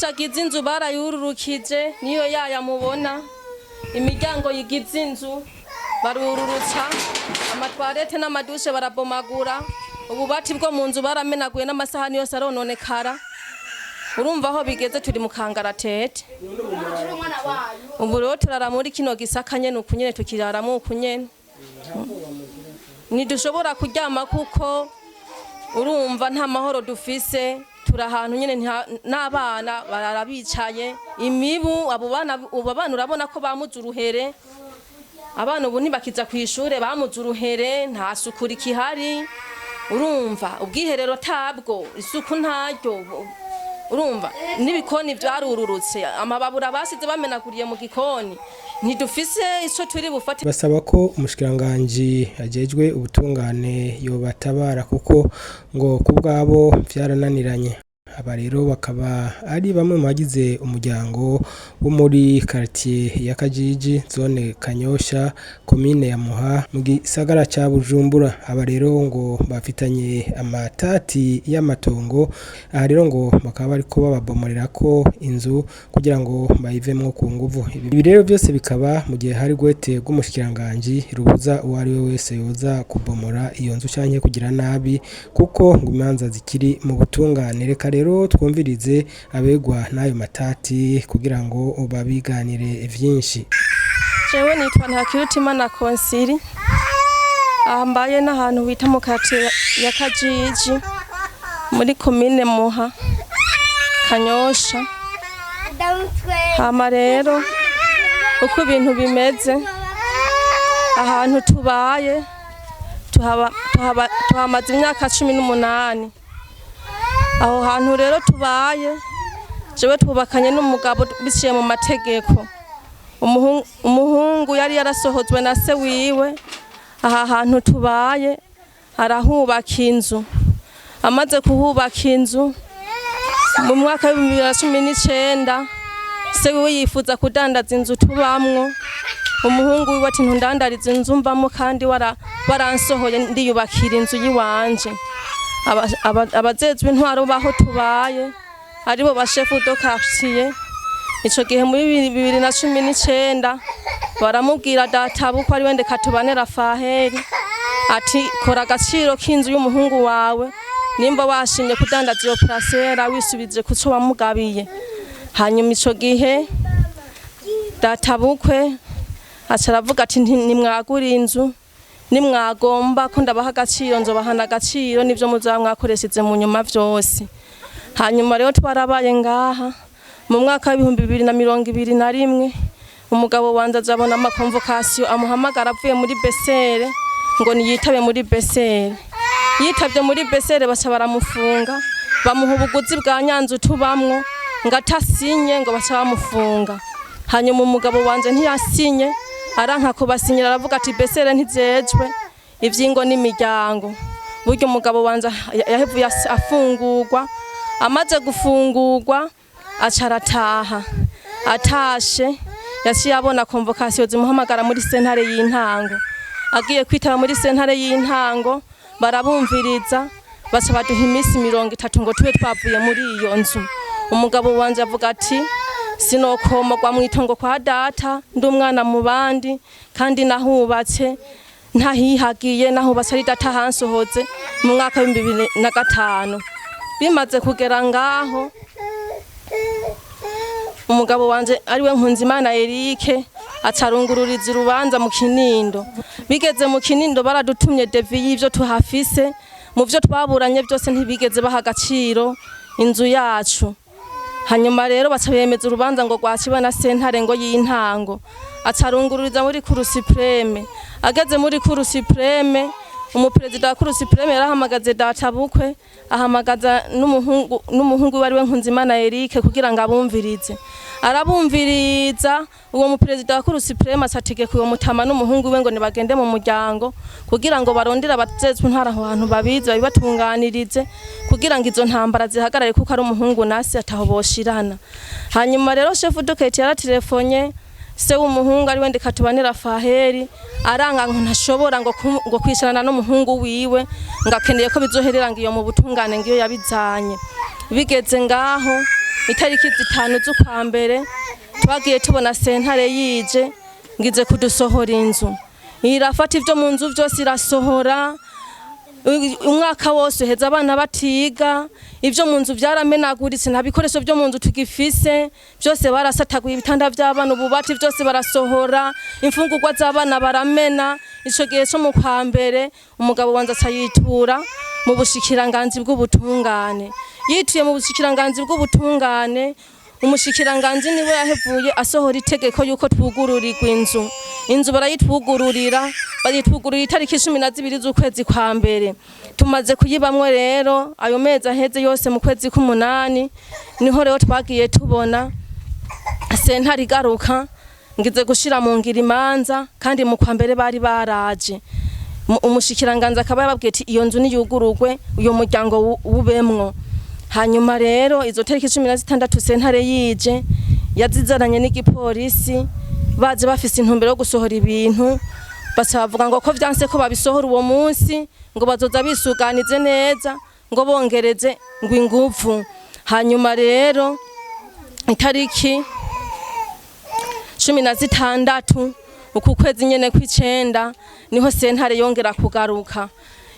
Amadirisha agize inzu barayururukije, niyo yaya mubona. Imiryango yigize inzu barururutsa, amatwarete n'amadushe barabomagura, ububati bwo mu nzu baramenaguye n'amasahani yose arononekara. Urumva aho bigeze, turi mu kangaratete. Ubu rero turara muri kino gisaka nyene uku nyene, tukiraramo uku nyene. Ntidushobora kuryama kuko urumva nta mahoro dufise. Turi ahantu nyene n'abana barara bicaye, imibu. Abo bana ubu, abana urabona ko bamuze uruhere. Abana ubu ntibakiza ku ishure, bamuze uruhere. Nta suku rikihari, urumva ubwiherero tabwo, isuku ntaryo. Urumva n'ibikoni vyarururutse, amababura basize bamenaguriye mu gikoni. Ntidufise ico turi bufate. Basaba ko umushikiranganji ajejwe ubutungane yobatabara, kuko ngo ku bwabo vyarananiranye. Aba rero bakaba ari bamwe mu bagize umuryango wo muri quartier ya Kajiji, zone Kanyosha, komine ya Muha, mu gisagara ca Bujumbura. Aba rero ngo bafitanye amatati y'amatongo. Aha rero ngo bakaba bariko bababomorera ko inzu kugira ngo bayivemwo ku nguvu. Ibi rero byose bikaba mu gihe hari gwete rw'umushikiranganji rubuza uwo ari we wese yoza kubomora iyo nzu canke kugira nabi, kuko ngo imanza zikiri mu butungane. Reka rero twumvirize abegwa n'ayo matati kugira ngo babiganire vyinshi. Jewe nitwa Ntakirutimana Konsiri. Aha mbaye n'ahantu bita mu quartier ya Kajiji, muri komine Muha, Kanyosha. Hama rero uko ibintu bimeze, ahantu tubaye tuhamaze imyaka 18. Aho hantu rero tubaye, jewe twubakanye n'umugabo biciye mu mategeko. Umuhungu yari yarasohozwe na se wiwe aha hantu tubaye, arahubaka inzu. Amaze kuhubaka inzu mu mwaka wa 2019, se wiwe yifuza kudandaza inzu tubamwo. Umuhungu wiwe ati: "Ntundandariza inzu mbamo kandi waransohoye, ndiyubakira inzu yiwanje." Abajejwe intwaro baho tubaye, aribo ba chef de quartier ico gihe muri 2019, baramubwira databukwe, ari wende katubanera Faheri, ati: "Kora agaciro k'inzu y'umuhungu wawe, nimba washimye kudandaza iyo parcelle, wisubije kuco wamugabiye." Hanyuma ico gihe databukwe aca aravuga ati: "Nimwagura inzu, nimwagomba ko ndabaha agaciro, nzobahana agaciro nivyo muzaba mwakoresheje mu nyuma vyose." Hanyuma rero twarabaye ngaha. Mu mwaka wa 2021, umugabo wanje azabona ama convocation amuhamagara avuye muri BCR, ngo niyitabe muri BCR. Yitavye muri BCR, baca baramufunga, bamuha ubuguzi bwa nyanzu tubamwo, ngo atasinye ngo baca bamufunga. Hanyuma umugabo wanje ntiyasinye, aranka kubasinyira, aravuga ati: "BCR ntizejwe ivyingo n'imiryango." Burya umugabo wanje yahevuye afungurwa. Amaze gufungurwa, aca arataha. Atashe, yaciye abona convocation zimuhamagara muri sentare y'intango. Agiye kwitaba muri sentare y'intango, barabumviriza, baca baduha iminsi 30 ngo tube twavuye muri iyo nzu. Umugabo wanje avuga ati: "Sinokomogwa mw'itongo kwa data, ndi umwana mu bandi, kandi nahubatse ntahihagiye, nahubatse ari data hansohoze mu mwaka wa 2005." Bimaze kugera ngaho, umugabo wanje, ariwe Nkunzimana Eric, acarungururiza urubanza mu Kinindo. Bigeze mu Kinindo, baradutumye devis y'ivyo tuhafise. Mu vyo twaburanye byose, ntibigeze baha agaciro inzu yacu. Hanyuma rero baca bemeza urubanza ngo rwaciwe na sentare ngo y'intango. Acarungururiza muri Cour suprême. Ageze muri Cour suprême, umuperezida wa Cour suprême yarahamagaze databukwe, ahamagaza n'umuhungu we, ariwe Nkunzimana Eric, kugira ngo abumvirize. Arabumviriza. Uwo muperezida wa Cour suprême acategeka uwo mutama n'umuhungu we ngo nibagende mu muryango kugira ngo barondere abajejwe intwaro aho hantu babizi, babibatunganirize kugira ngo izo ntambara zihagarare, kuko ari umuhungu nasi ataho boshirana. Hanyuma rero chef de quartier yaratelefonye se w'umuhungu, ari we Ndikatubanira Faheri, aranga ngo ntashobora ngo kwicarana n'umuhungu wiwe, ngo akeneye ko bizoherera ngo iyo mu butungane, ngo iyo yabizanye. Bigeze ngaho. Itariki 5 z'ukwa mbere twagiye tubona sentare yije ngize kudusohora inzu, irafata ivyo mu nzu vyose irasohora. Umwaka wose uheza abana batiga, ivyo mu nzu vyaramenaguritse, nta bikoresho vyo mu nzu tugifise, byose barasataguye, ibitanda vy'abana, ububati byose barasohora, imfungurwa z'abana baramena. Ico gihe co mu kwa mbere umugabo wanje aca yitura mu bushikiranganzi bw'ubutungane. Yituye mu bushikiranganzi bw'ubutungane, umushikiranganzi niwe yahevuye asohora itegeko yuko twugururirwa inzu. Inzu barayitwugururira, bayitwugururira itariki 12 z'ukwezi kwa mbere. Tumaze kuyibamwo rero ayo mezi aheze yose, mu kwezi k'umunani niho rero twagiye tubona sentare igaruka ngize gushira mu ngira imanza, kandi mu kwa mbere bari baraje. Umushikiranganzi akaba yababwiye ati iyo nzu niyugururwe, uyo muryango wubemwo. Hanyuma rero izo tariki 16 sentare yije yazizananye n'igipolisi, baje bafise intumbero yo gusohora ibintu. Baca bavuga ngo ko vyanse ko babisohora uwo munsi, ngo bazoza bisuganize neza, ngo bongereze ngo inguvu. Hanyuma rero itariki 16 uku kwezi nyene kw'icenda niho sentare yongera kugaruka,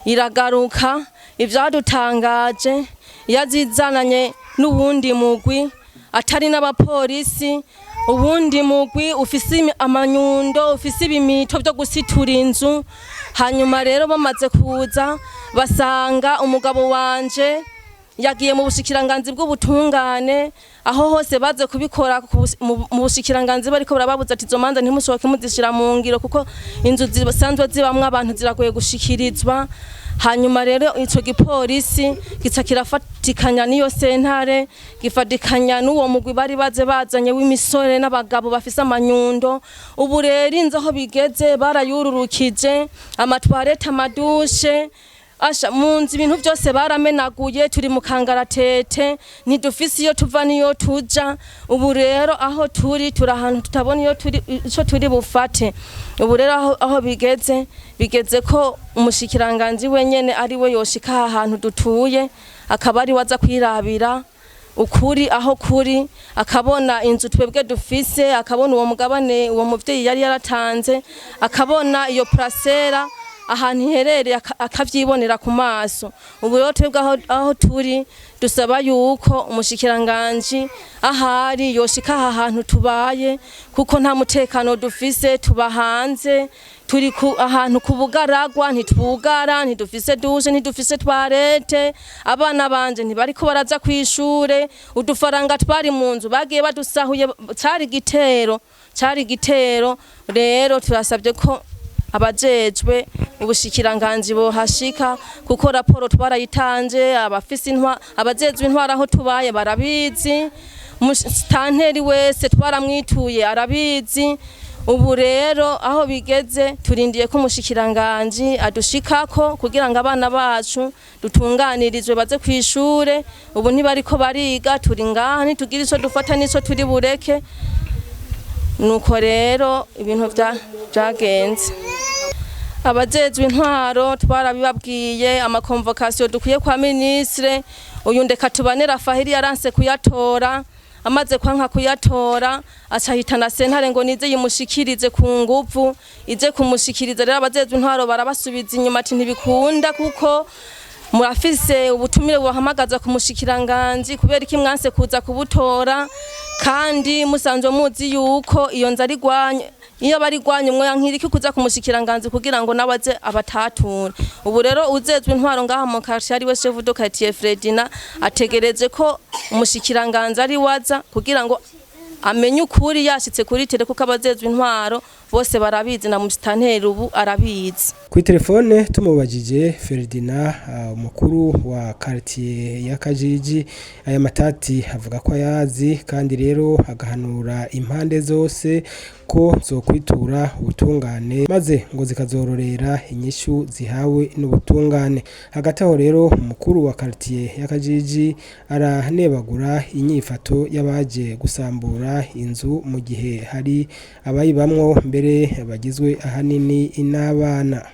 iragaruka. Ivyadutangaje, yazizananye n'uwundi mugwi atari n'abapolisi, uwundi mugwi ufise amanyundo, ufise ibimito vyo gusitura inzu. Hanyuma rero bamaze kuza basanga umugabo wanje yagiye mu bushikiranganzi bw'ubutungane. Aho hose baze kubikora mu bushikiranganzi bariko barababuza ati izo manza ntimusohoke muzishira mu ngiro, kuko inzu zisanzwe zibamwo abantu ziragoye gushikirizwa. Hanyuma rero ico gipolisi gica kirafatikanya n'iyo sentare, gifatikanya n'uwo mugwi bari baze bazanye w'imisore n'abagabo bafise amanyundo. Ubu rero inzu aho bigeze barayururukije, ama toilettes, ama douches, asha mu nzu ibintu byose baramenaguye. Turi mu kangaratete, ntidufise iyo tuva n'iyo tuja. Ubu rero aho turi, turi ahantu tutabona iyo turi, ico turi bufate. Ubu rero aho bigeze, bigeze ko umushikiranganji wenyene ari we yoshika aha hantu dutuye, akaba ari we aza kwirabira ukuri aho kuri, akabona inzu twebwe dufise, akabona uwo mugabane uwo muvyeyi yari yaratanze, akabona iyo parcelle ahantu iherereye, akavyibonera ku maso. Ubu rero twebwe aho turi dusaba yuko umushikiranganji ahari yoshika aha hantu tubaye, kuko nta mutekano dufise. Tuba hanze, turi ku ahantu ku bugaragwa, ntitwugara, ntidufise douche, ntidufise toilette. Abana banje ntibariko baraza kw'ishure. Udufaranga twari mu nzu bagiye badusahuye. Cari igitero, cari igitero. Rero turasabye ko abajejwe ubushikiranganji bohashika, kuko raporo twarayitanze, abafise intwa, abajejwe intwara aho tubaye barabizi, musitanteri wese twaramwituye arabizi. Ubu rero aho bigeze turindiye ko umushikiranganji adushikako kugira ngo abana bacu dutunganirizwe baze kw'ishure. Ubu ntibariko bariga, turi ngaha ntitugira ico dufata n'ico turi bureke. Nuko rero ibintu vyagenze. Abajejwe intwaro twarabibabwiye, ama convocations dukwiye kwa ministre uyu ndeka tubane Rafahiri yaranse kuyatora. Amaze kwanka kuyatora aca ahitana sentare ngo nize yimushikirize ku nguvu. Ize kumushikiriza rero, abajejwe intwaro barabasubiza inyuma ati ntibikunda, kuko murafise ubutumire bubahamagaza ku mushikiranganji, kubera iki mwanse kuza kubutora kandi musanzwe muzi yuko iyo nzu ari rwanya? Iyo bari rwanya mwankira kuza ku mushikiranganji kugira ngo nawe aze abatature. Ubu rero ujejwe intwaro ngaha mu quartier ari we chef de quartier Fredina, ategereje ko umushikiranganji ari waza kugira ngo amenye ukuri yashitse kuri terrain, kuko abajejwe intwaro bose barabizi, na musitanteri ubu arabizi. Kuri telefone tumubajije Ferdinand, umukuru wa quartier ya Kajiji, aya matati avuga ko ayazi, kandi rero agahanura impande zose ko zokwitura ubutungane, maze ngo zikazororera inyishu zihawe n'ubutungane. Hagati aho rero umukuru wa quartier ya Kajiji aranebagura inyifato y'abaje gusambura inzu mu gihe hari abayibamwo, mbere bagizwe ahanini n'abana.